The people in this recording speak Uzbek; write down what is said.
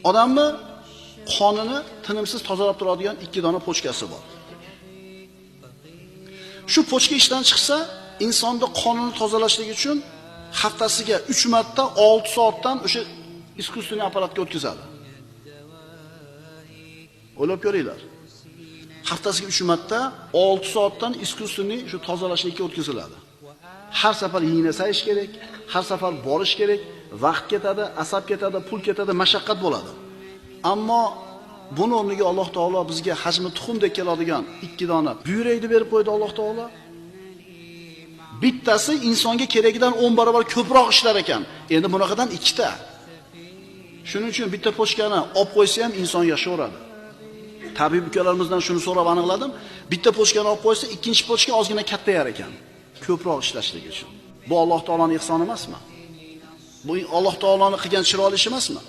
Odamni qonini tinimsiz tozalab turadigan 2 dona pochkasi bor. Shu pochka ishdan chiqsa, insonda qonini tozalashlik uchun haftasiga 3 marta 6 soatdan o'sha искусственный apparatga o'tkazadi. O'ylab ko'ringlar. Haftasiga 3 marta 6 soatdan искусственный shu tozalashlikka o'tkaziladi. Har safar yig'ina sayish kerak, har safar borish kerak, vaqt ketadi, asab ketadi, pul ketadi, mashaqqat bo'ladi. Ammo buni o'rniga Alloh taolo bizga hajmi tuxumdek keladigan 2 dona buyrakni berib qo'ydi Alloh taolo. Bittasi insonga keragidan 10 barobar ko'proq ishlar ekan. Endi bunaqadan 2 ta. Shuning uchun bitta pochkani olib qo'ysa ham inson yashaveradi. Tabib ukalarimizdan shuni so'rab aniqladim. Bitta pochkani olib qo'ysa, ikkinchi pochka ozgina kattayar ekan. Ko'proq ishlashligi uchun. Bu Alloh taoloning ihsoni emasmi? Bu Alloh taoloning qilgan chiroyli ishi emasmi?